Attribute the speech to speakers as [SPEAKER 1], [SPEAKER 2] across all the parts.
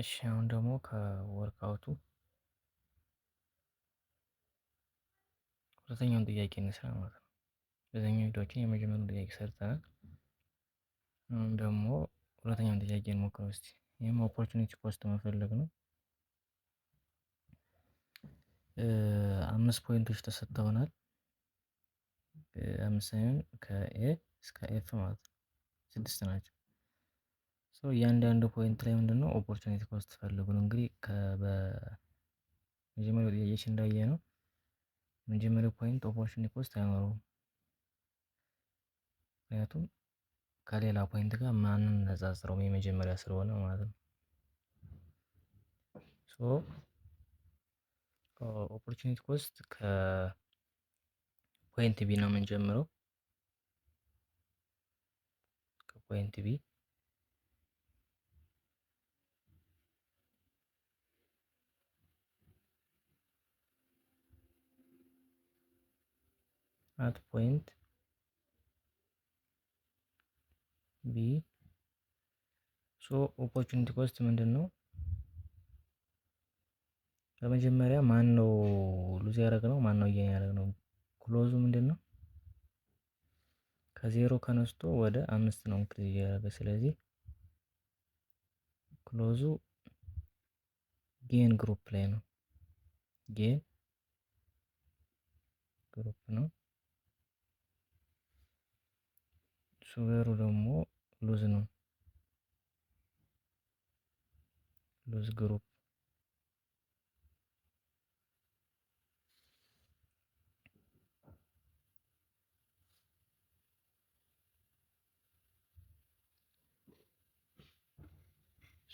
[SPEAKER 1] እሺ አሁን ደግሞ ከ workout ኡ ሁለተኛውን ጥያቄ እንስራ ማለት ነው። በዛኛው ቪዲዮአችን የመጀመሪያውን ጥያቄ ሰርተናል። አሁን ደግሞ ሁለተኛውን ጥያቄ እንሞክረው እስቲ። ይህም opportunity cost መፈለግ ነው። አምስት point ኦች ተሰጥተውናል። አምስት ሳይሆን ከ A እስከ F ማለት ነው፣ ስድስት ናቸው። So እያንዳንዱ point ላይ ምንድነው opportunity cost ፈልጉ ነው። እንግዲህ በመጀመሪያው ጥያቄያችን እንዳየነው መጀመሪያው point opportunity cost አይኖረውም። ምክንያቱም ከሌላ point ጋር ማንነጻጽረውም የመጀመሪያ ስለሆነ ማለት ነው። So opportunity cost ከ point B ነው የምንጀምረው። ከ point B at point B። So opportunity cost ምንድን ነው? በመጀመሪያ ማን ነው lose ያደረግነው? ማን ነው gain ያደረግነው? Close ኡ ምንድን ነው? ከዜሮ ከነስቶ ወደ አምስት ነው increase እያደረገ፣ ስለዚህ close ኡ gain group ላይ ነው። Gain group ነው። Sugar ኡ ደግሞ lose ነው። Lose group።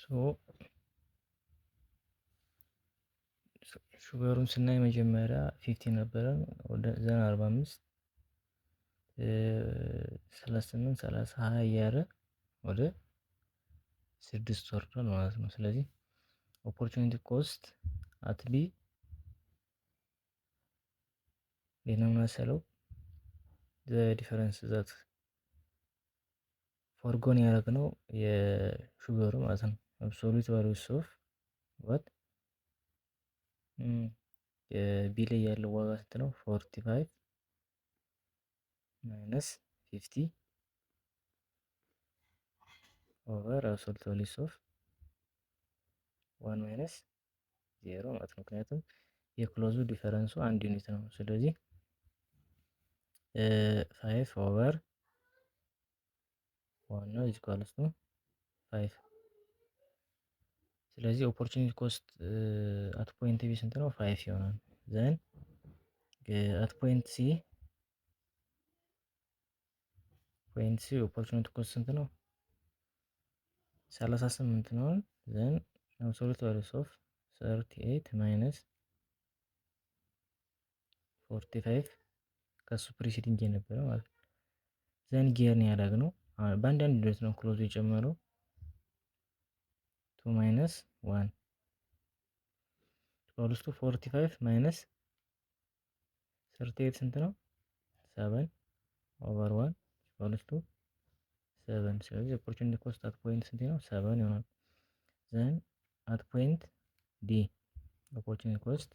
[SPEAKER 1] So sugar ኡን ስናይ መጀመሪያ 50 ነበረን፣ ወደ then 45፣ 38፣ 30፣ 20 እያለ ወደ ስድስት ወርዷል ማለት ነው። ስለዚህ opportunity cost at B ሌላ መሰለው the difference that forgone ያደረግነው የ sugar ኡ ማለት ነው። Absolute values of what? የ B ላይ ያለው ዋጋ ስንት ነው? 45 minus 50 over absolute values of one minus zero ማለት ነው። ምክንያቱም የ close ኡ difference ኡ አንድ unit ነው። ስለዚህ five over one ነው equals to five። ስለዚህ opportunity cost at point B ስንት ነው? Five ይሆናል። Then at point C, point C opportunity cost ስንት ነው? 38 ነው። Then absolute values of 38 minus 45 ከሱ preceding የነበረ ማለት ነው። Then gain ያደረግነው በአንዳንድ unit ነው close ኡ የጨመረው፣ two minus one equals to 45 minus 38 ስንት ነው? Seven over one equals to seven። ስለዚህ opportunity cost at point ስንት ነው? Seven ይሆናል። Then at point D, opportunity cost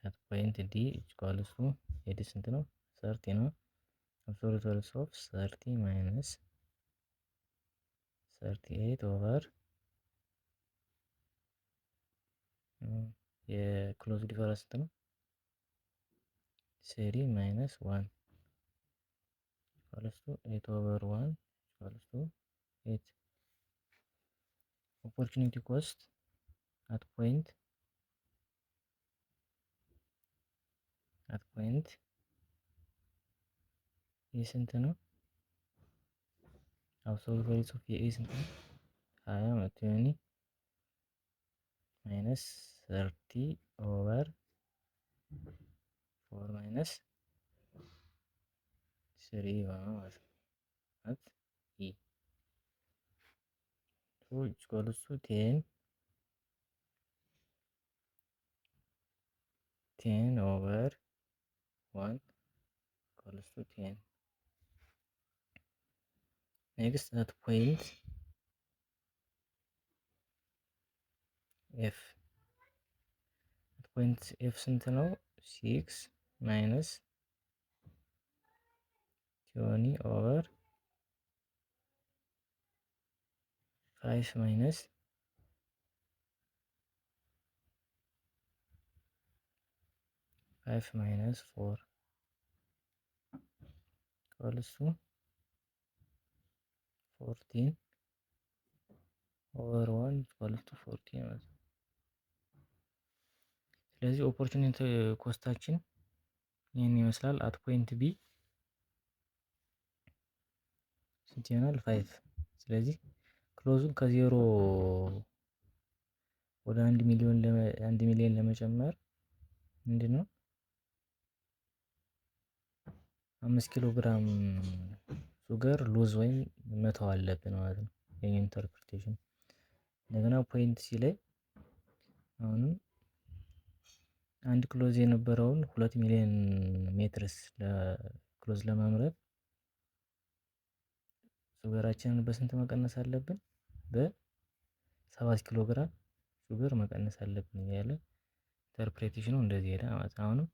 [SPEAKER 1] at point D equals to የ D ስንት ነው? 30 ነው። Absolute values of 30 minus 38 over የ close difference ስንት ነው? Three minus one equals to eight over one equals to eight። Opportunity cost at point E ስንት ነው? Absolute values of የ E ስንት ነው? 20 twenty minus 30 over four minus three ይሆናል ማለት ነው። At E two equals to 10 over one equals to 10። Next at point F, at point F ስንት ነው? 6 minus 20 over 5 minus 5 minus 4 equals to 14 over 1 equals to 14 ማለት ነው። ስለዚህ opportunity cost ኣችን ይህን ይመስላል። At point B ስንት ይሆናል? 5። ስለዚህ cloth ኡን ከዜሮ ወደ 1 ሚሊዮን ለመጨመር ምንድነው 5 ኪሎ ግራም sugar lose ወይም መተው አለብን ማለት ነው። የኛ interpretation እንደገና point C ላይ አሁንም አንድ cloth የነበረውን 2 ሚሊዮን meters cloth ለማምረት sugar ኣችንን በስንት መቀነስ አለብን? በ7 ኪሎ ግራም sugar መቀነስ አለብን እያለ interpretation ኑ እንደዚህ ሄደ ማለት ነው። አሁንም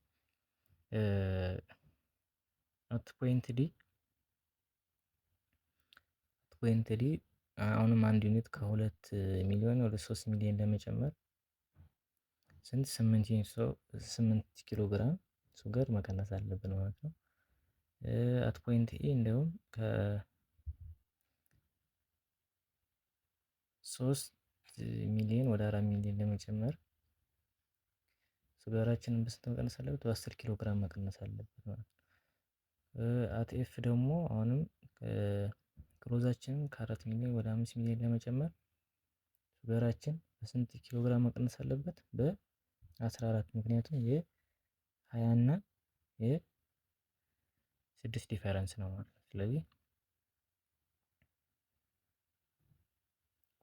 [SPEAKER 1] at point D አሁንም አንድ unit ከ2 ሚሊዮን ወደ 3 ሚሊዮን ለመጨመር ስንት 8 ኪሎ ግራም sugar መቀነስ አለብን ማለት ነው። At point E እንዲሁም ከ3 ሚሊዮን ወደ 4 ሚሊዮን ለመጨመር sugar ኣችንን በስንት መቀነስ አለበት? በ10 ኪሎ ግራም መቀነስ አለበት ማለት ነው። At F ደግሞ አሁንም cloth ኣችንን ከ4 ሚሊዮን ወደ 5 ሚሊዮን ለመጨመር sugar ኣችን በስንት ኪሎ ግራም መቀነስ አለበት? በ14፣ ምክንያቱም የ20 እና የ6 difference ነው ማለት ነው። ስለዚህ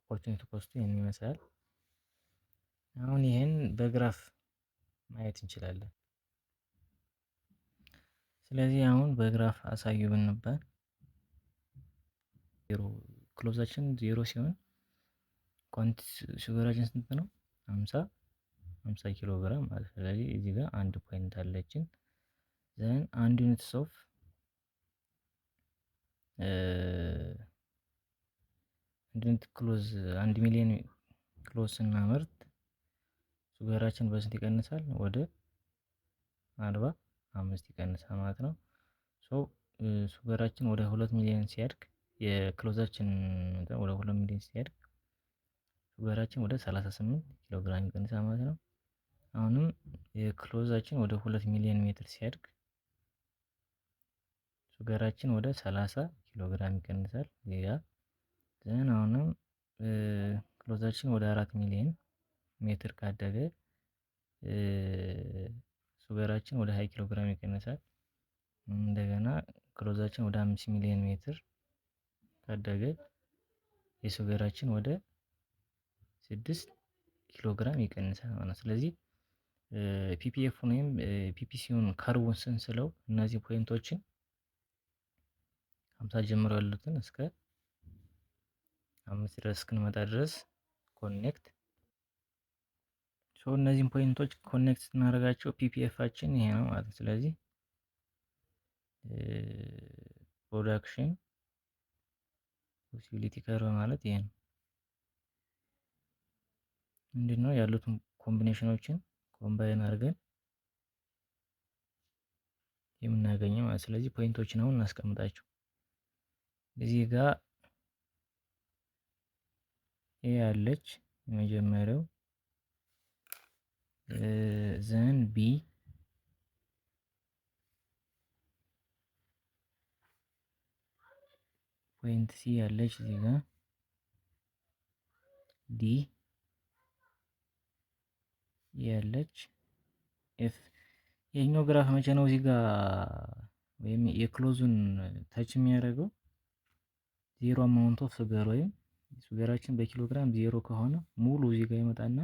[SPEAKER 1] opportunity cost ኡ ይህን ይመስላል። አሁን ይህን በ graph ማየት እንችላለን። ስለዚህ አሁን በ graph አሳዩ ብንባል ዜሮ cloth ኣችን ዜሮ ሲሆን quantity sugar ኣችን ስንት ነው? 50 ኪሎ ግራም ማለት ነው። ስለዚህ እዚህ ጋር አንድ point አለችን። Then አንድ units of አንድ unit cloth 1 ሚሊዮን cloth ስናመርት sugar ኣችን በስንት ይቀንሳል? ወደ 45 ይቀንሳል ማለት ነው። So sugar ኣችን ወደ 2 ሚሊዮን ሲያድግ፣ የ cloth ኣችን ወደ 2 ሚሊዮን ሲያድግ sugar ኣችን ወደ 38 ኪሎ ግራም ይቀንሳል ማለት ነው። አሁንም የ cloth ኣችን ወደ 2 ሚሊዮን ሜትር ሲያድግ sugar ኣችን ወደ 30 ኪሎ ግራም ይቀንሳል። ያ then አሁንም cloth ኣችን ወደ 4 ሚሊዮን ሜትር ካደገ sugar ኣችን ወደ 20 ኪሎ ግራም ይቀንሳል። እንደገና cloth ኣችን ወደ 5 ሚሊዮን ሜትር ካደገ የ sugar ኣችን ወደ 6 ኪሎ ግራም ይቀንሳል ማለት ነው። ስለዚህ PPF ወይም PPC ውን curve ኡን ስንስለው እነዚህ point ኦችን 50 ጀምሮ ያሉትን እስከ 5 ድረስ እስክንመጣ ድረስ connect፣ so እነዚህን point ኦች connect ስናደርጋቸው PPF ኣችን ይሄ ነው ማለት ነው። ስለዚህ production possibility curve ማለት ይሄ ነው። ምንድነው ያሉትን combination ኦችን combine አድርገን የምናገኘው ማለት። ስለዚህ point ኦችን አሁን እናስቀምጣቸው። እዚህ ጋር A ያለች የመጀመሪያው፣ then B፣ point C ያለች እዚህ ጋር፣ D ያለች፣ F። ይሄኛው graph መቼ ነው እዚህ ጋር ወይም የ cloth ኡን touch የሚያደርገው? Zero amount of sugar ወይም sugar ኣችን በኪሎ ግራም ዜሮ ከሆነ ሙሉ እዚህ ጋር ይመጣና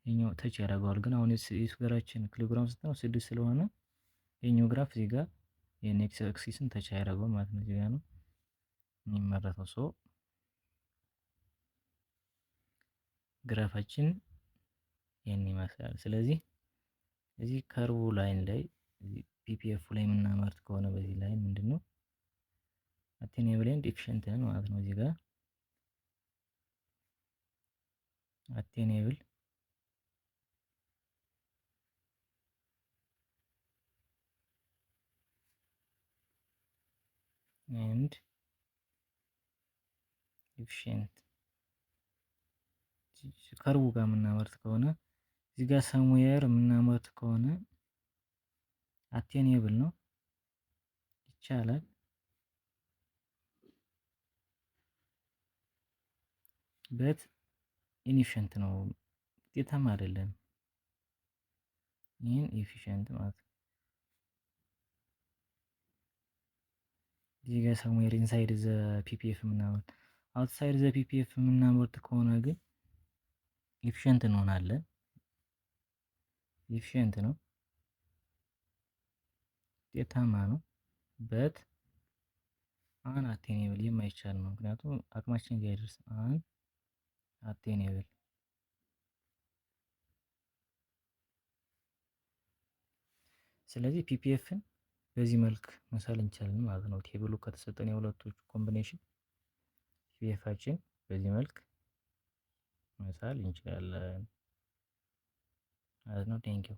[SPEAKER 1] ይሄኛው touch ያደርገዋል። ግን አሁን የ sugar ኣችን ኪሎ ግራም ስንት ነው? 6 ስለሆነ ይሄኛው graph እዚህ ጋር ይሄን x axis ን touch አያደርገውም ማለት ነው። እዚህ ጋር ነው። የሚመረተው። So graph ኣችን ይህን ይመስላል። ስለዚህ እዚህ curve ኡ line ላይ PPF ላይ የምናመርት ከሆነ በዚህ line ምንድነው attainable and efficient ነን ማለት ነው። እዚህ ጋር attainable and efficient curve ኡ ጋር የምናመርት ከሆነ፣ እዚህ ጋር somewhere የምናመርት ከሆነ attainable ነው፣ ይቻላል። But inefficient ነው፣ ውጤታማ አይደለም። Inefficient ማለት ነው። እዚህ ጋር somewhere inside the PPF የምናመርት፣ outside the PPF የምናመርት ከሆነ ግን efficient እንሆናለን። Efficient ነው፣ ውጤታማ ነው። But unattainable የማይቻል ነው። ምክንያቱም አቅማችን ጋር አይደርስም። Unattainable። ስለዚህ PPF ን በዚህ መልክ መሳል እንችላለን ማለት ነው። Table ኡ ከተሰጠን የሁለቶቹ combination PPF ኣችን በዚህ መልክ መሳል እንችላለን ማለት ነው። Thank you.